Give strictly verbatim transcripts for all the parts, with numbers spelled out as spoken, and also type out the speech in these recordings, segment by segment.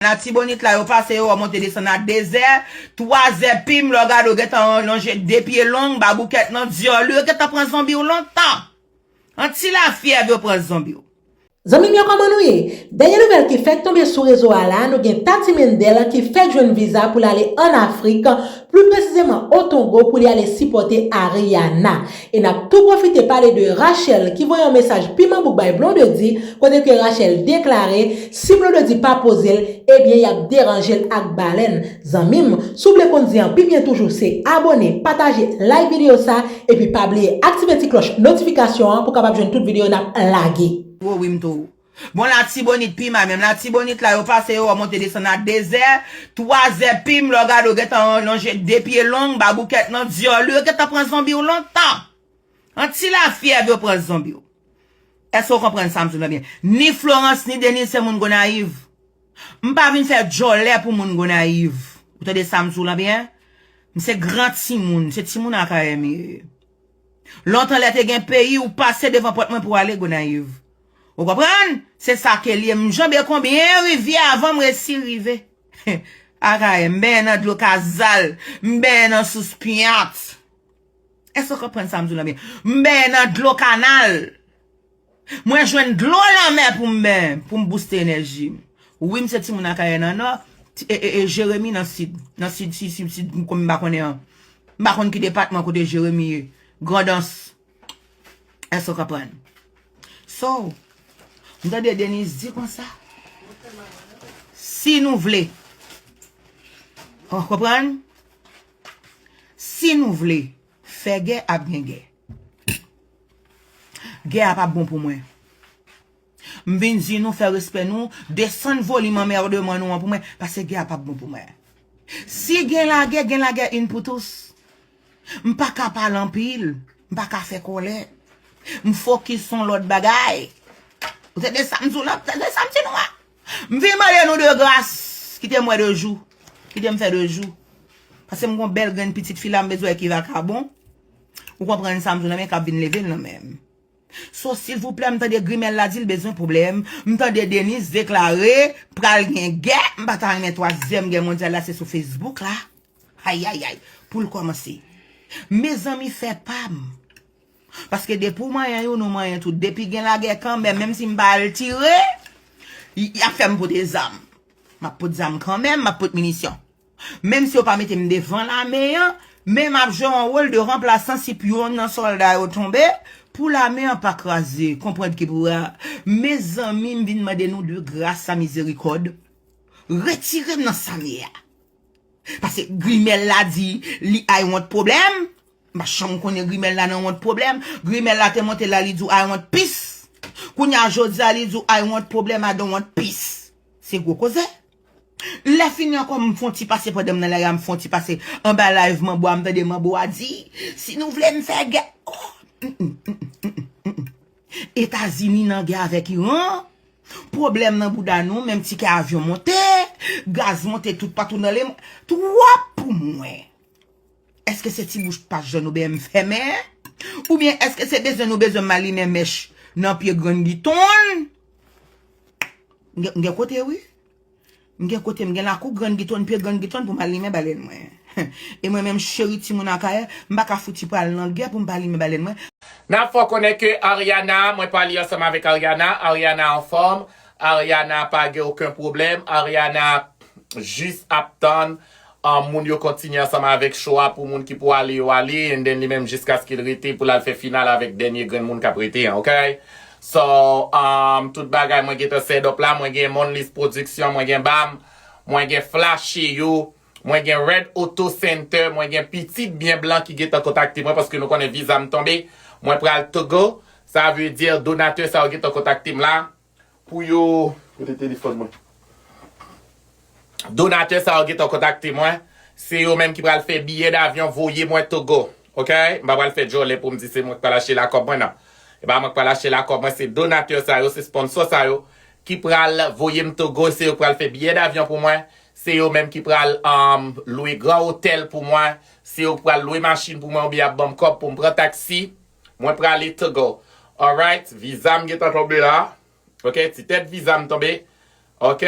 Latibonit la, yo pase yo, monte desann a de zè, twa zè pim, lè w gade, w gentan lonje de pye long, baboukèt nan dyòl, yo gentan pran zonbi w lontan. An ti lafyèv, yo pran zonbi w. Zanmi m yo, kòman nou ye? Dènye nouvèl ki fèk tonbe sou rezo a la, nou gen Tati Mendel ki fèk jwenn viza pou l ale ann Afrik, pli presizeman o Tongo, pou li ale sipòte Ariana. E n ap tou pwofite pale de Rachel ki voye yon mesaj piman bouk bay Blondedy, kote ke Rachel deklare si Blondedy pa poze l, ebyen y ap deranje l ak balèn. Zanmi m, si w vle konn di an pi byen toujou, se abòne, pataje, like videyo sa, epi pa bliye aktive ti klòch notifikasyon an pou w kapab jwenn tout videyo n ap lage. Gwo wi m tou. Bon, Latibonit pi mal menm. Latibonit la, yo pase yo, monte desann a de zè, twa zè pim, lè w gade, w gentan lonje de pye long, baboukèt nan dyòl, yo gentan pran zonbi w lontan. An ti lafyèv, yo pran zonbi w. Èske w konprann sa m di w lan byen? Ni Florence, ni Denise se moun Gonayiv. M pa vin fè djòlè pou moun Gonayiv. Ou tande sa m di w lan byen? M se gran timoun, se timoun Akayè m ye. Lontan lè te gen peyi, ou pase devan pòt mwen pou w ale Gonayiv. Ou konprann? Se sa ke l ye. M janbe konbyen rivyè avan m resi rive Akayè. M benyen nan dlo Kazal, m benyen nan sous Pyat. Èske w konprann sa m di w lan byen? M benyen nan dlo kanal. Mwen jwenn dlo lanmè pou m benyen, pou m bouste enèji m. Wi, m se timoun Akayè nan nò, ti- e, e, e Jeremi nan sid. Nan sid, sid, sid, sid, m konn, m pa konnen an. M pa konn ki depatman kote Jeremi ye. Grandans. Èske w konprann? So, m tande Denise di konsa, si nou vle, w konprann? Si nou vle fè gè, ap gen gè. Gè a p ap bon pou mwen. M vin di nou fè respè nou, desann volim anmèdman nou an pou mwen, paske gè a p ap bon pou mwen. Si gen lagè, gen lagè une pour tous. M pa ka pale anpil, m pa ka fè kòlè. M fokis sou lòt bagay. Ou tande sa m di w lan, tande sa m di nou an. M vin mande nou de gras, kite m wè de jou, kite m fè de jou. Paske m gon bèl grenn pitit fi la, m bezwen wè ki vakabon. Ou konprann sa m di w lan, men k ap vin leve l nan men m. So, silvouplè, m tande Grimèl la di l bezwen pwoblèm. M tande Denise deklare pral gen gè. M pa ta renmen twazyèm gè mondyal la, se sou Facebook la. Ayayay, pou l kòmanse. Mezanmi, fè pa m. Paske depi w manyen youn, ou manyen tout. Depi gen lagè kanmenm, menm si m pa al tire, y, y ap fè m pote zam. M ap pot zam kanmenm, m ap pot minisyon. Menm si yo pa mete m devan lame an, men m ap jwe yon wòl de ranplasan si youn nan sòlda yo tonbe, pou lame an pa kraze, konprann ki pou a. Mezanmi, m vin mande nou de gras a mizerikòd, retire m nan sa m ye a. Paske Grimèl la di li I want pwoblèm. M pa janm konnen Grimèl la nan want pwoblèm. Grimèl la te monte la, li di w I want peace. Kounye a jodi a, li di w I want pwoblèm, I don't want peace. Se gwo koze. Lè fini ankò, m fon ti pase pandan m nan lari a, m fon ti pase anba live Manbo a, m tande Manbo a di, si nou vle m fè gè. Oh, mm, mm, mm, mm, mm, mm. Etazini nan gè avèk Iran. Pwoblèm nan bouda nou, menm tikè avyon monte, gaz monte tout patou nan lemonn. Twòp pou mwen. Èske se ti bouch pa jan nou benyen m fèmen? Oubyen èske se bezwen nou bezwen m alimen mèch nan pye grann gitonn? M gen, m gen kote wi. M gen kote, m gen lakou grann gitonn, pye grann gitonn pou m alimen balèn mwen. E mwen menm cheri timoun Akayè, m pa ka fouti pral nan gè pou m pa alimen balèn mwen. N ap fè w konnen ke Ariana, mwen pale ansanm avèk Ariana, Ariana anfòm, Ariana pa gen okenn pwoblèm, Ariana jis ap tann, um, moun yo kontinye ansanm avèk cho a pou moun ki pou ale yo ale, and then li menm jiskaske l rete pou l al fè final avèk dènye grenn moun k ap rete an, ok? So, um, tout bagay mwen gentan set up la, mwen gen Monlis Production, mwen gen Bam, mwen gen Flashy You, mwen gen Red Auto Center, mwen gen pitit byen blan ki gentan kontakte mwen paske nou konnen viza m tonbe. Mwen pral Togo. Sa vle di donatè sa yo gentan kontakte m la pou yo. Kote telefòn mwen? Donatè sa yo gentan kontakte mwen. Se yo menm ki pral fè biyè davyon voye mwen Togo. Ok? M pa pral fè djòlè pou m di se mwen ki pral achte lakòb mwen, non. E pa mwen ki pral achte lakòb mwen, se donatè sa yo, se sponsò sa yo ki pral voye m Togo, se yo ki pral fè biyè davyon pou mwen. Se yo menm ki pral, um, lwe gran otèl pou mwen. Se yo ki pral lwe machin pou mwen oubyen y ap ban m kòb pou m pran taksi. Mwen prale Togo. Alright, viza m gentan tonbe la. Ok, ti tèt viza m tonbe. Ok.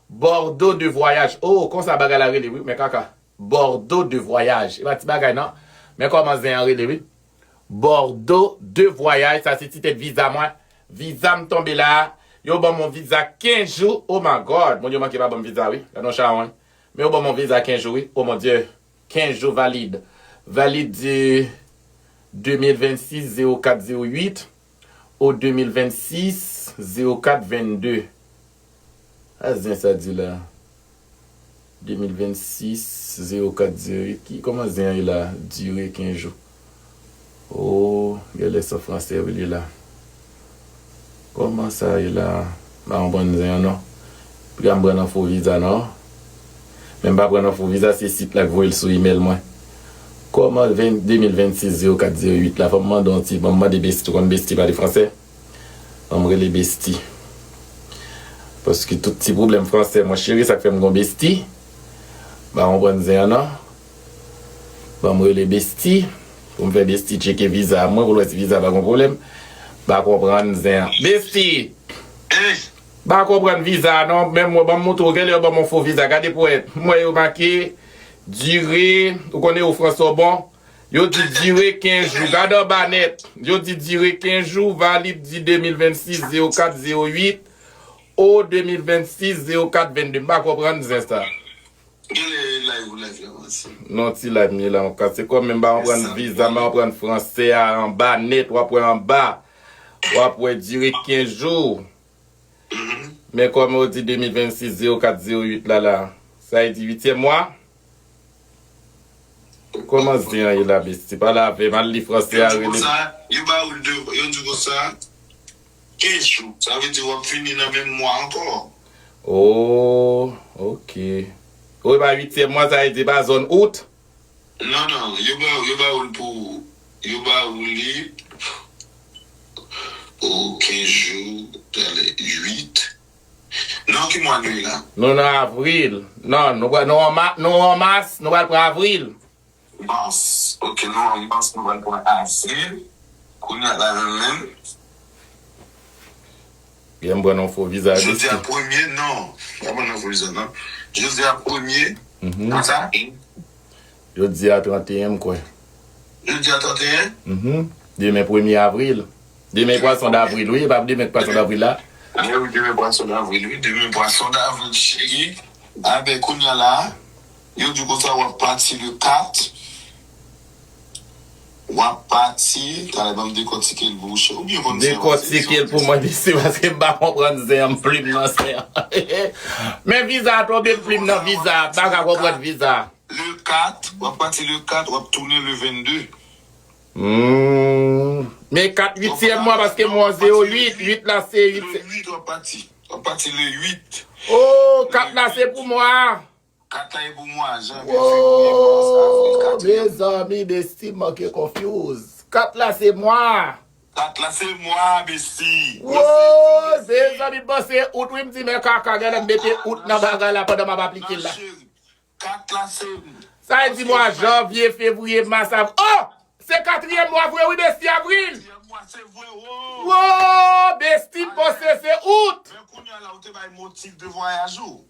Bòdo de vwayaj. Oh, konsa bagay la rele, wi, men kaka. Bòdo de vwayaj. E pa ti bagay, non. Men kòman zen an rele, wi. Bòdo de vwayaj. Sa se ti tèt viza mwen. Viza m tonbe la. Yo ban m yon viza kenz jou. Oh my God. Moun yo manke pa ban m viza, wi. Gade yon chawony. Men yo ban m yon viza kenz jou, wi. Oh mon Dieu. Kenz jou valid. Valid di de mil vennsis zewo kat zewo uit. Ou de mil vennsis zewo kat vennde. A zen sa di la. De mil vennsis zewo kat zewo uit. Ki kòman zen an ye la? Dire kenz jou. Oh, genlè se an fransè wi li ye la. Kòman sa ye la? M pa konprann zen an non. Piga m pran nan fo viza non. Men m pa pran nan fo viza, se sit la k voye l sou imèl mwen. Kòman ven- de mil vennsis zewo kat zewo uit la? Fò m mande yon ti, fò m mande Besti, ou konn Besti pale fransè? Ban m rele Besti. Paske tout ti pwoblèm fransè, mon cheri, sa k fè m gon Besti. M pa konprann zen an non. Ban m rele Besti. Pou m fè Besti tcheke viza mwen, pou l wè si viza pa gon pwoblèm. M pa konprann zen an. Besti! M pa konprann viza a non. Menm mwen, ban m montre w, genlè yo ban m yon fo viza. Gade pou wè. M wè yo make dire, ou konnen yo fransè w bon. Yo di dire kenz jou. Gade anba nèt. Yo di dire kenz jou, valid di de mil vennsis zewo kat zewo uit, o de mil vennsis zewo kat vennde. M pa konprann zen sa. Genlè live ou live la avanse. Non, ti live m ye la, m ap kase kò m, men m pa konprann viza, m pa konprann fransè a, anba nèt, w ap wè anba. W ap wè dire kenz jou. Men kòman yo di de mil vennsis zewo kat zewo uit la la? Sa e di uityèm mwa? Kòman zen an ye la, Besti? Pale avè m, al li fransè a, rele. Yo di konsa, yo ba ou de, yo di konsa, kenz jou. Sa vle di w ap fini nan menm mwa ankò. Oh, ok. Ou e pa uityèm mwa, sa vle di pa zòn out? Non, non, yo ba, yo ba ou l pou, yo ba ou li pou kenz jou, tale, uit. Non, ki mwa nou ye la? Nou nan avril. Non, nou pral, nou an ma-, nou an mas, nou pral pran avril. Mas. Ok, nou an mas, nou pral pran avril. Kounye a la menm menm. Gen m pran yon fo viza. Jodi a premye, non. Pa pran yon fo viza, non. Jodi a premye. Mhm. Konsa? Jodi a tranteyen, m kwè. Jodi a tranteyen? Mhm. Demen premye avril. Demen pwason davril, wi. E pa demen pwason davril la? Wi, demen pwason davril, wi. Demen pwason davril, cheri. Aben, kounye a la, yo di konsa w ap pati le kat. W ap pati, talè ban m dekòtike l pou ou, cheri. Ou byen konn sa. Dekòtike l pou mwen, mesye, paske m pa konprann zen an, m plim nan zen an. Men viza a tonbe, m plim nan viza a, m pa ka konprann viza a. Le kat, w ap pati le kat, w ap tounen le vennde. Hmm. Men kat uityèm mwa, paske mwa zewo uit, uit la se uit. Le uit, w ap pati. W ap pati le uit. Oh, kat la se pou mwa. Kat la e pou mwa, janvye, fevriye, mas, avril, kat. Mezanmi, Besti manke confuse. Kat la se mwa. Kat la se mwa, Besti. Wo, mezanmi, m panse out, wi, m di, men kaka, genlè m mete out nan bagay la pandan m ap aplike l la. Kat la se. Sa e di mwa janvye, fevriye, mas, av-, oh! Se katriyèm mwa vre, wi, Besti, avril. Katriyèm mwa, se vre, wo. Wo, Besti, m panse se out. Men kounye a la, ou te bay motif de vwayaj ou.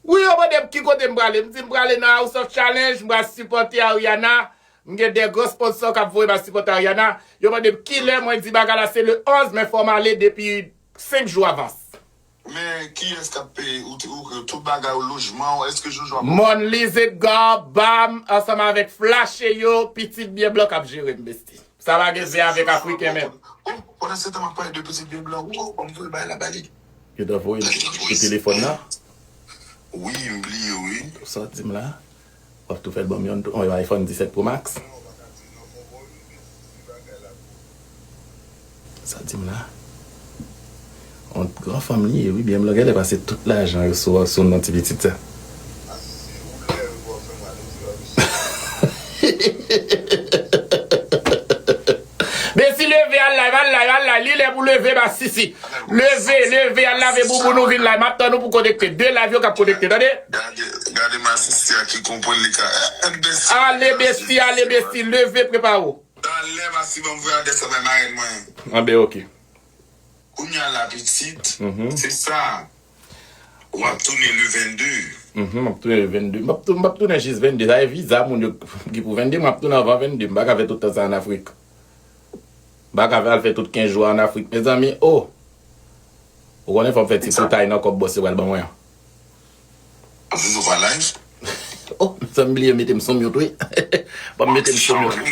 Wi, yo mande m ki kote m prale. M di m prale nan House of Challenge, m pral sipòte Ariana. M gen de gwo sponsò k ap voye m al sipòte Ariana. Yo mande m kilè, mwen di bagay la se le onz, men fò m ale depi senk jou avans. Men kiyès k ap peye? Ou, ou, tout bagay ou, lojman ou, èske Jojo ap... Monlise Edgar, Bam, ansanm avèk Flashe yo, pitit byen blan k ap jere m, Besti. Sa pa gen zen avèk Afriken menm. Oh, pandansetan m ap pale de pitit byen blan, oh, ban m voye bagay la ba li. Yo t voye l sou telefòn nan? Wi, m bliye, wi. Sa w di m la? W ap tou fè l ban m yon, yon iPhone disèt Pro Max? Sa w di m la? Yon gran fanm li ye, wi, byen blan genlè pase tout lajan yo sou, sou non ti pitit sa. Besti, leve, al live, al live, al live. Li lè pou leve, masisi. Leve, leve, al lave bouboun ou vin live. M ap tann ou pou konekte. De live yo k ap konekte, tande? Gade, gade masisi a ki konprann li ka. Ale, Besti, ale, Besti. Leve, prepare w. Talè, masi, ban m voye adrès la bay marèn mwen. Anben, ok. Kounye a la, pitit, se sa. W ap tounen le vennde. Mhm, m ap tounen le vennde. M ap tou- m ap tounen jis vennde. Sa e viza moun yo ki pou vennde. M ap tounen avan vennde. M pa ka fè tout tan sa an Afrik. M pa ka fè al fè tout kenz jou an Afrik. Mezanmi, oh! Ou konnen fò m fè ti koutay nan kòb bòs yo pral ban mwen an. Aziz, ou pa live? Oh, sa m bliye mete m sou mute, wi. Fò m mete m sou mute.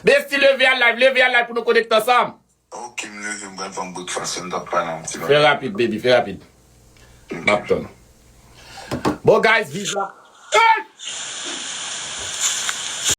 Besti, leve a live, leve a live pou nou konekte ansanm. Ok, m leve, m pral pran breakfast, m t ap pale yon ti Fè rapid, baby, fè rapid. M ap tann. Bon, guys, viza. Hey!